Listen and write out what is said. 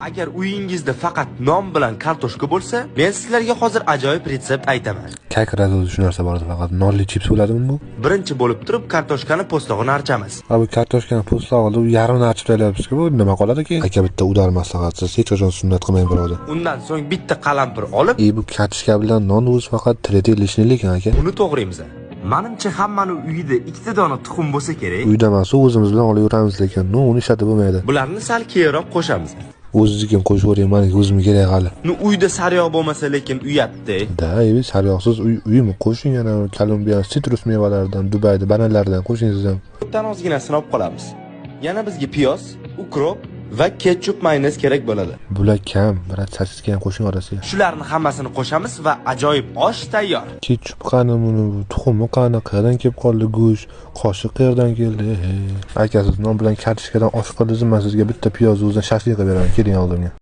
Agar uyingizda faqat non bilan kartoshka bo'lsa, men sizlarga hozir ajoyib retsept aytaman. Как раз o'zi shu narsa bor edi, faqat nonli chips bo'ladimi bu? Birinchi bo'lib turib kartoshkani po'stlog'ini archamiz. Ha, bu kartoshkani po'stlog'ini yarmini archib tayyorlayapsiz-ku, bu nima qoladi keyin? Aka, bitta удар maslahat, siz hech qachon sunnat qilmang, birodar. Undan so'ng bitta qalampir olib, E, bu kartoshka bilan non o'zi faqat третий лишний lekin, aka. Uni to'g'raymiz. Manimcha, hammani uyida ikkita dona tuxum bo'lsa kerak. Uyda emas, o'zimiz bilan olib yuramiz lekin, ну, uni ishlatib bo'lmaydi. Bularni sal keyinroq qo'shamiz. O'ziznikini qo'shib yuboring, maniki o'zimga kerak hali. Ну, uyda sariyog' bo'lmasa lekin uyatda. Да, e, sariyog'siz uy uymi? Qo'shing yana Kolumbiya sitrus mevalaridan, Dubayda bananlardan qo'shing siz ham. Bittadan ozginasini olib qolamiz. Yana bizga piyoz, укроп va ketchup, mayonez kerak bo'ladi. Bular kam, брат, sosiska ham qo'shing orasiga. Shularni hammasini qo'shamiz va ajoyib osh tayyor. Ketchup qani, buni tuxumi qani, qayerdan kelib qoldi go'sht, qoshiq qayerdan keldi? Ehe. Aka, siz non bilan kartoshkadan osh qildingiz, man sizga bitta piyozni o'zidan shashlik qilib beraman, keling oldimga.